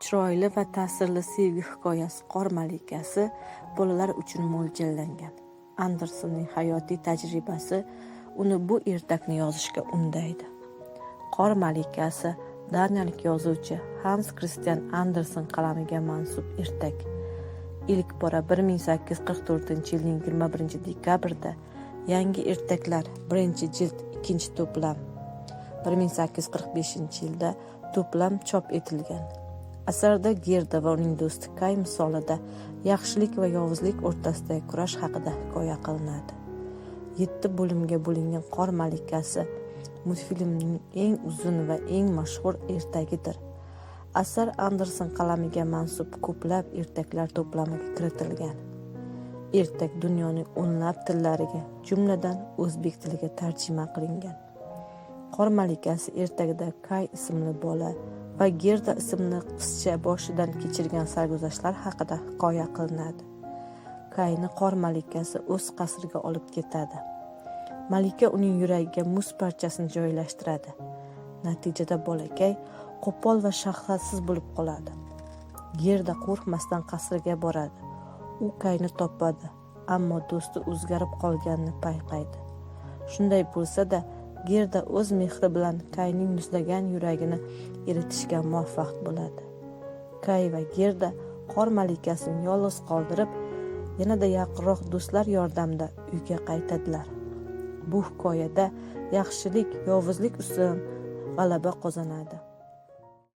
Chiroyli va ta'sirli sevgi hikoyasi "Qor malikasi" bolalar uchun mo'ljallangan. Andersenning hayotiy tajribasi uni bu ertakni yozishga undaydi. "Qor malikasi" daniyalik yozuvchi Hans Kristian Andersen qalamiga mansub ertak. Ilk bora 1844-yilning 21-dekabrida "Yangi ertaklar", birinchi jild, ikkinchi to'plam, 1845-yilda to'plam chop etilgan. Asarda Gerda va uning do'sti Kay misolida yaxshilik va yovuzlik o'rtasidagi kurash haqida hikoya qilinadi. Yetti bo'limga bo'lingan "Qor malikasi" multfilmning eng uzun va eng mashhur ertagidir. Asar Andersen qalamiga mansub ko'plab ertaklar to'plamiga kiritilgan. Ertak dunyoning o'nlab tillariga, jumladan, o'zbek tiliga tarjima qilingan. "Qor malikasi" ertagida Kay ismli bola va Gerda ismli qizcha boshidan kechirgan sarguzashtlar haqida hikoya qilinadi. Kayni Qor malikasi o'z qasriga olib ketadi. Malika uning yuragiga muz parchasini joylashtiradi. Natijada bolakay qo'pol va shafqatsiz bo'lib qoladi. Gerda qo'rqmasdan qasrga boradi. U Kayni topadi, ammo do'sti o'zgarib qolganini payqaydi. Shunday bo'lsa-da, Gerda o'z mehri bilan Kayning muzlagan yuragini eritishga muvaffaq bo'ladi. Kay va Gerda Qor malikasini yolg'iz qoldirib, yanada yaqinroq do'stlar yordamida uyga qaytadilar. Bu hikoyada yaxshilik yovuzlik ustidan g'alaba qozonadi.